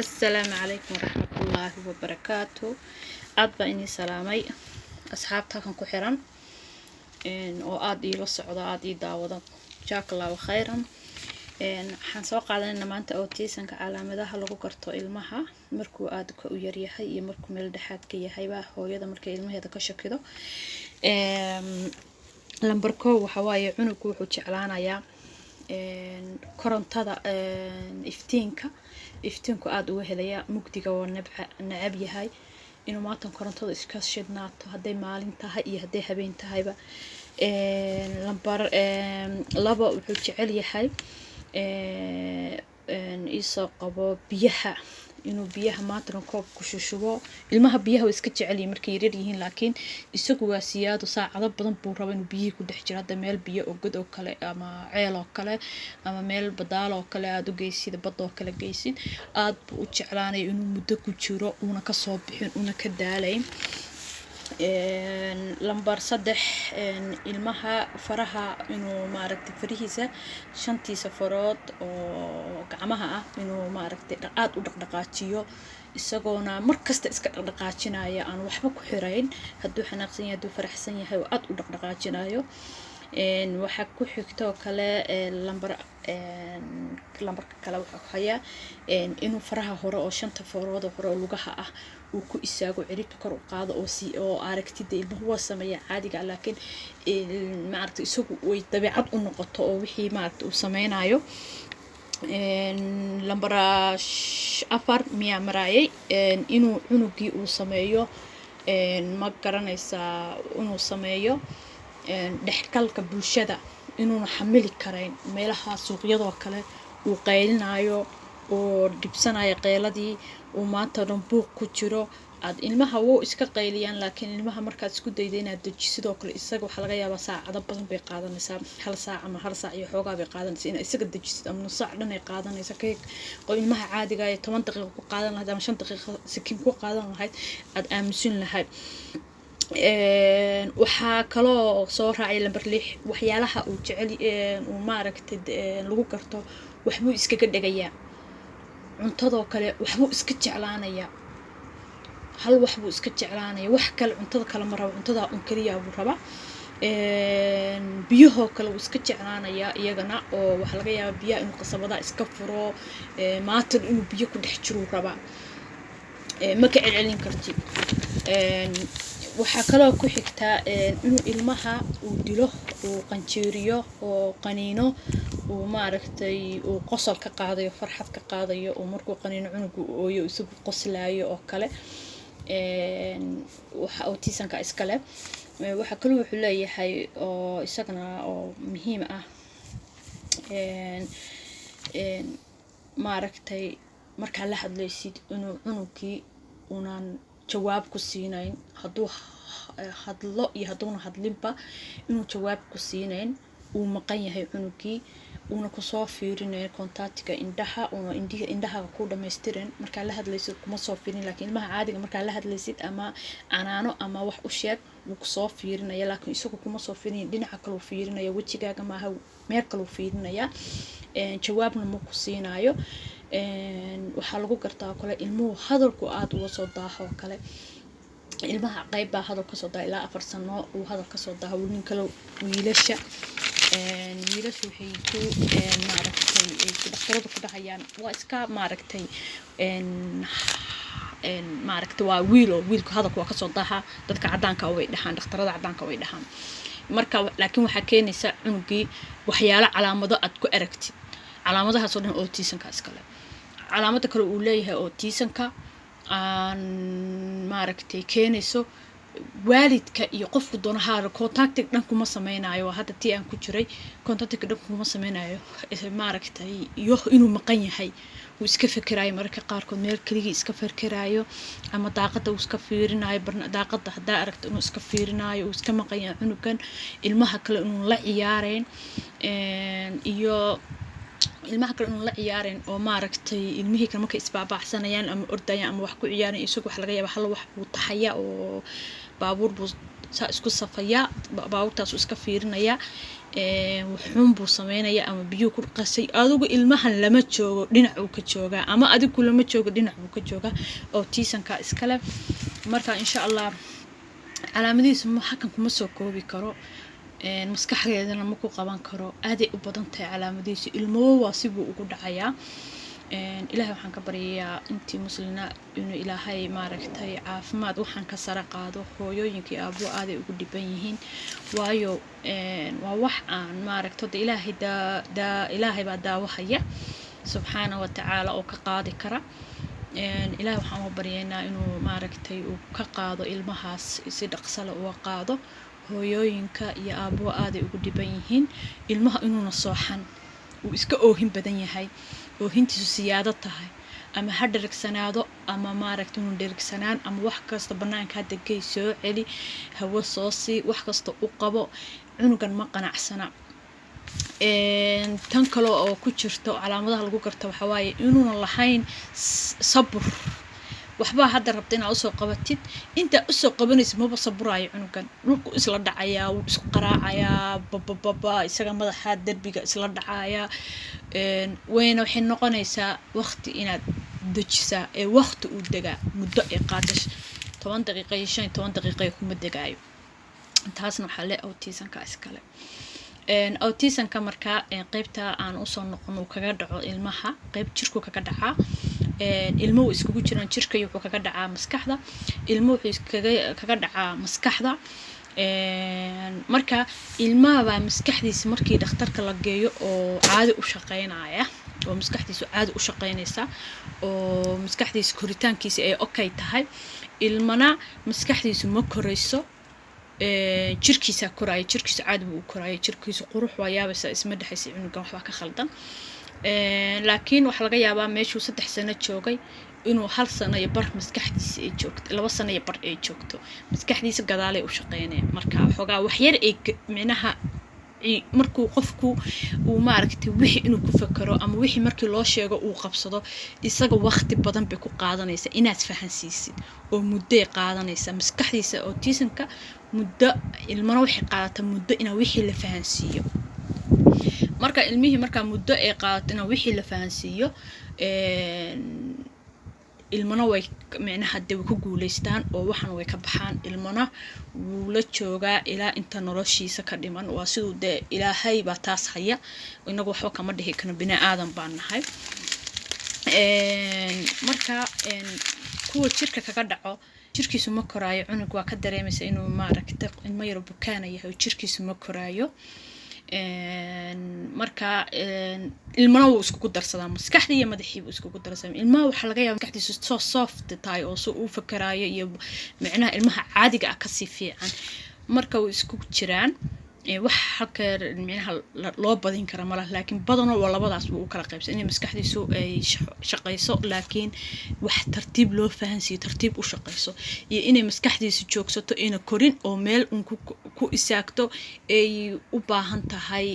Assalaamu calaykum waraxmatullaahi wabarakaatu. Aad baa inii salaamay asxaabta halkan ku xiran oo aada iila socda, aada ii daawada. Jazaak Allahu khayran. Waxaan soo qaadanayna maanta autismka, calaamadaha lagu garto ilmaha markuu aada ka u yaryahay iyo markuu meel dhexaad ka yahayba, hooyada markay ilmaheeda ka shakido. Lambar 1 waxa waaye cunugu wuxuu jeclaanayaa korontada, iftiinka. Iftiinku aada uga helaya, mugdiga waa nacab yahay. Inuu maatan korontada iska shidnaato, hadday maalin tahay iyo hadday habeen tahayba. Lambar 2, wuxuu jecel yahay, iisoo qabo, biyaha, inuu biyaha maantana koob ku shushubo. Ilmaha biyaha way iska jecel yihiin markay yaryar yihiin, laakiin isagu waa siyaado, saacado badan buu raba inuu biyihii ku dhex jiro. Hadda meel biyo oo god oo kale ama ceel oo kale ama meel badaal oo kale aada u geysid, badda oo kale geysid, aada buu u jeclaanaya inuu muddo ku jiro, uuna kasoo bixin, uuna ka daalayn. Lambar 3, ilmaha faraha inuu, maaragtay, farihiisa, shantiisa farood oo gacmaha ah, inuu, maaragtay, aada u dhaqdhaqaajiyo, isagoona mar kasta iska dhaqdhaqaajinaya, aan waxba ku xirayn, hadduu xanaaqsan yahay, hadduu faraxsan yahay, oo aada u dhaqdhaqaajinayo. Waxaa ku xigtoo kale lambarka kale waxaa ku hayaa inuu faraha hore oo shanta farood oo hore oo lugaha ah uu ku istaago, ciribta kor u qaado, oo si oo aragtida ilmuhu waa sameeya caadiga, laakiin, maaragtay, isagu way dabeecad u noqoto oo wixii, maaragtay, uu sameynayo. Lambar 4 miyaa maraayay? Inuu cunugii uu sameeyo, ma garanaysaa, inuu sameeyo dhexgalka bulshada, inuuna xamili karayn meelaha suuqyadoo kale, uu qaylinayo oo dhibsanayo qeyladii, uu maanta dhan buuq ku jiro. Aad ilmaha wuu iska qayliyaan, laakiin ilmaha markaad isku dayda inaad dejisid, sidoo kale isaga waxaa laga yaabaa saacado badan bay qaadanaysaa, hal saac ama hal saac iyo xoogaa bay qaadanaysaa inaad isaga dejisid, ama nus saac dhan ay qaadanaysaa. Kay oo ilmaha caadiga ee 10 daqiiqo ku qaadan lahayd ama 5 daqiiqo sikin ku qaadan lahayd aad aamusin lahayd. Waxaa kaloo soo raacay lambar 6, waxyaalaha uu jecel uu, maaragtay, lagu garto: waxbuu iskaga dhegayaa, cuntadoo kale waxbuu iska jeclaanayaa, hal wax buu iska jeclaanaya, wax kale, cuntada kale ma rabo, cuntadaa un keliya buu rabaa. Biyahoo kale wuu iska jeclaanayaa iyagana, oo waxaa laga yaabaa biyaha inuu qasabadaa iska furo, maatan inuu biyo ku dhex jiruu rabaa, ma ka celcelin kartid. Waxaa kaloo ku xigtaa inuu ilmaha uu dilo, uu qanjiiriyo oo qaniino, uu, maaragtay, uu qosol ka qaadayo, farxad ka qaadayo, uu markuu qaniino cunugu ooyo, isagu qoslaayo oo kale. Waxa autismka iskale waxaa kaloo wuxuu leeyahay oo isagana oo muhiim ah, maaragtay, markaa la hadlaysid inuu cunugii unan jawaab ku siinayn, hadduu hadlo iyo hadduuna hadlinba inuu jawaab ku siinayn, uu maqan yahay cunugii, uuna kusoo fiirinayn contactiga indhaha, uuna indhahaga ku dhamaystirin. Markaa la hadlaysid kuma soo fiirin, laakiin ilmaha caadiga markaa la hadlaysid ama canaano ama wax u sheeg, wuu kusoo fiirinaya, laakiin isagu kuma soo fiirinaya, dhinaca kaleu fiirinaya, wejigaaga maaha, meel kaleu fiirinaya, jawaabna ma ku siinayo. Waxaa lagu gartaa oo kale ilmuhu hadalku aada uga soo daaho oo kale. Ilmaha qayb baa hadal kasoo daaha, ilaa 4 sano uu hadal kasoo daaho. Nin kale wiilasha waxay ku, maaragtay, dhakhtaradu ku dhahayaan waa iska, maaragtay, maaragtay, waa wiilo, wiilku hadalku waa kasoo daaha. Dadka caddaanka way dhahaan, dhakhtarada caddaanka way dhahaan. Marka laakiin waxaa keenaysa cunugii waxyaalo calaamado aad ku aragtid, calaamadahaasoo dhan autismka iskale. Calaamada kale uu leeyahay autismka aan, maaragtay, keenayso waalidka iyo qofku doono haaro, contactig dhan kuma sameynayo. Waa hadda tii aan ku jiray, contactiga dhan kuma sameynayo, maaragtay, iyo inuu maqan yahay, uu iska fekeraayo mararka qaarkood, meel keligii iska fekeraayo ama daaqada uu iska fiirinayo. Daaqada haddaa aragto inuu iska fiirinayo, uu iska maqan yahay cunugan, ilmaha kale inuu la ciyaarayn, iyo ilmaha kale inuu la ciyaarayn oo, maaragtay, ilmihii kale markay isbaabacsanayaan ama ordayaan ama wax ku ciyaarayn, isagu waxa laga yaaba hal wax buu taxaya oo baabuur buu Saa isku safayaa, baabuurtaasu iska fiirinayaa, wuxuun buu sameynayaa ama biyuu ku qasay. Adigu ilmahan lama joogo, dhinac uu ka joogaa, ama adigu lama joogo, dhinac buu ka joogaa. Autismka iskale. Marka insha Allah calaamadihiisa xakan kuma soo koobi karo, maskaxdeedana ma ku qaban karo. Aaday u badan tahay calaamadihiisa. Ilmowo waa sibuu ugu dhacayaa. Ilaahay waxaan ka baryayaa intii muslina inuu Ilaahay maaragtay caafimaad waxaan ka sara qaado. Hooyooyinka iyo aabuhu aaday ugu dhiban yihiin, waayo waa wax aan maaragto de Ilaahay daa Ilaahay baa daawo haya, subxaana wa tacaala, oo ka qaadi kara. Ilaahay waxaan uga baryaynaa inuu maaragtay uu ka qaado ilmahaas, si dhaqsale uga qaado. Hooyooyinka iyo aabuhu aaday ugu dhiban yihiin ilmaha inuuna sooxan, uu iska oohin badan yahay, oohintiisu siyaado tahay, ama ha dherigsanaado ama maaragta inuu dherigsanaan, ama wax kasta banaanka hadda gey, soo celi, hawo soo sii, wax kasta u qabo, cunugan ma qanacsana. Tan kale oo ku jirto calaamadaha lagu garta waxaa waaye inuuna lahayn sabur. Waxbaa hadda rabta inaad usoo qabatid, intaa usoo qabanaysa maba saburaayo cunugan. Dhulku isla dhacayaa, wuu isku qaraacayaa, babababa, isaga madaxa derbiga isla dhacayaa. Wayna waxay noqonaysaa waqti inaad dejisaa ee waqti uu degaa muddo ay qaadash 10 daqiiqa iyo 15 daqiiqa kuma degaayo. Taasna waxaa le autismka iskale. Autismka markaa qeybta aan usoo noqono, uu kaga dhaco ilmaha qeyb jirku kaga dhacaa. Ilmuhu iskugu jiraan jirka iyo wuxuu kaga dhacaa maskaxda. Ilmuhu wuxuu kaga dhacaa maskaxda. Marka ilmahabaa maskaxdiisa markii dhakhtarka la geeyo oo caadi u shaqeynaya, oo maskaxdiisu caadi u shaqeynaysa, oo maskaxdiisa koritaankiisa ay okay tahay. Ilmana maskaxdiisu ma korayso, jirkiisaa koraya, jirkiisu caadi buu u koraya, jirkiisu qurux waa yaabaysa, isma dhexaysa cunugan waxbaa ka khaldan. Laakiin waxaa laga yaabaa meeshuu 3 sano joogay inuu 1 sano iyo bar maskaxdiisa ay joogto, 2 sano iyo bar ay joogto. Maskaxdiisa gadaalay u shaqeynaya. Marka xoogaa waxyar ay micnaha markuu qofku uu maaragtay wixii inuu ku fakero ama wixii markii loo sheego uu qabsado, isaga waqti badan bay ku qaadanaysa inaad fahansiisid oo muddoy qaadanaysa maskaxdiisa autismka muddo. Ilmana waxay qaadataa muddo inaa wixii la fahansiiyo. Marka ilmihii markaa muddo ay qaadato inaa wixii la fahansiiyo, ilmana way micnaha dee way ku guuleystaan oo waxan way ka baxaan. Ilmana wuu la joogaa ilaa inta noloshiisa ka dhiman. Waa siduu dee Ilaahay baa taas haya, inagu waxba kama dhihi karno, bini aadan baan nahay. Marka kuwa jirka kaga dhaco, jirkiisu ma koraayo. Cunug waa ka dareemaysa inuu maaragta ilmo yaro bukaana yahay oo jirkiisu ma koraayo. Marka ilmana wuu iskugu darsadaa, maskaxdii iyo madaxii buu iskugu darsadaa. Ilmaha waxaa laga yaaba maskaxdiisu soo soft tahay oo si uu fakaraayo iyo micnaha ilmaha caadiga ah kasii fiican. Marka way isku jiraan, wax halka micnaha loo badin kara malaha, laakiin badanoo waa labadaas buu u kala qaybsan: inay maskaxdiisu ay shaqayso laakiin wax tartiib loo fahansiiyo, tartiib u shaqayso, iyo inay maskaxdiisu joogsato, ina korin oo meel un ku isaagto, ay u baahan tahay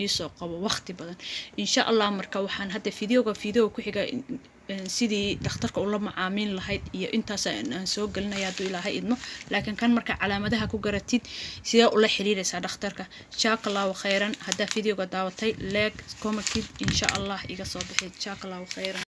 iisoo qabo waqti badan insha Allah. Marka waxaan hadda videoga ku xiga sidii dhakhtarka ula macaamiin lahayd iyo intaas aan soo gelinaya hadduu Ilaahay idmo. Laakiin kan marka calaamadaha ku garatid, sidee ula xiriiraysaa dhakhtarka. Jazaaka Allahu khayran. Haddaa videoga daawatay, like, comment insha Allah iga soo bixi. Jazaaka Allahu khayran.